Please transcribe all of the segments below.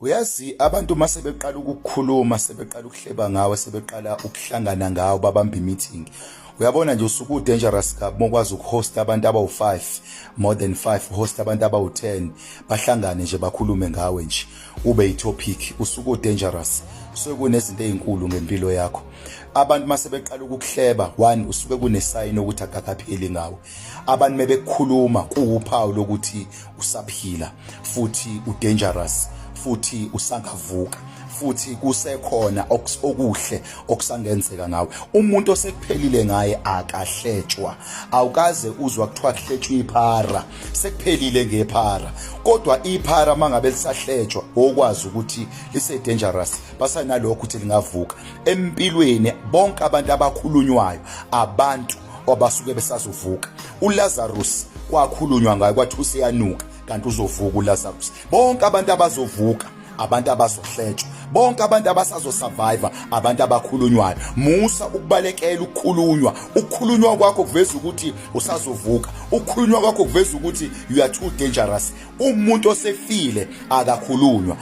Uyazi abantu uma sebeqala ukukhuluma, sebeqala ukuhleba ngawe, sebeqala ukuhlangana ngawe, babamba i-meeting. Uyabona nje usuke u-dangerous kabi uma ukwazi ukuhosta abantu abawu-5, more than 5, uhost abantu abawu-10, bahlangane nje bakhulume ngawe nje, ube yi-topic, usuke u-dangerous. Kusuke kunezinto ey'nkulu ngempilo yakho. Abantu uma sebeqala ukukuhleba, one, usuke kunesayini ukuthi akakapheli ngawe. Abantu mebekukhuluma kuwuphawu lokuthi usaphila futhi udangerous futhi usangavuka futhi kusekhona okuhle okusangenzeka ngawe. Umuntu osekuphelile ngaye akahletshwa. Awukaze uzwa kuthiwa kuhletshwa iphara, sekuphelile ngephara. Kodwa iphara mangabe lisahletshwa okwazi ukuthi lise dangerous, basanalokho ukuthi lingavuka. Empilweni bonke abantu abakhulunywayo abantu abasuke besazovuka. uLazarus kwakhulunywa ngaye kwathi useyanuka, kanti uzovuka uLazarus. Bonke abantu abazovuka abantu abazohletshwa, bonke abantu abasazosurvive abantu abakhulunywayo. Musa ukubalekela ukukhulunywa. Ukukhulunywa kwakho kuveza ukuthi usazovuka, ukukhulunywa kwakho kuveza ukuthi you are too dangerous. Umuntu osefile akakhulunywa.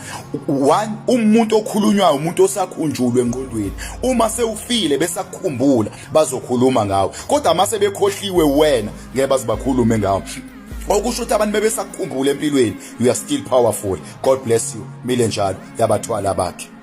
One, umuntu okhulunywayo umuntu osakhunjulwe engqondweni. Uma sewufile besakukhumbula bazokhuluma ngawe, kodwa mase bekhohliwe wena ngeke bazibakhulume ngawe. Okusho ukuthi abantu bebesakukhumbula empilweni, you are still powerful. God bless you. Mile njalo yabathwala bakhe.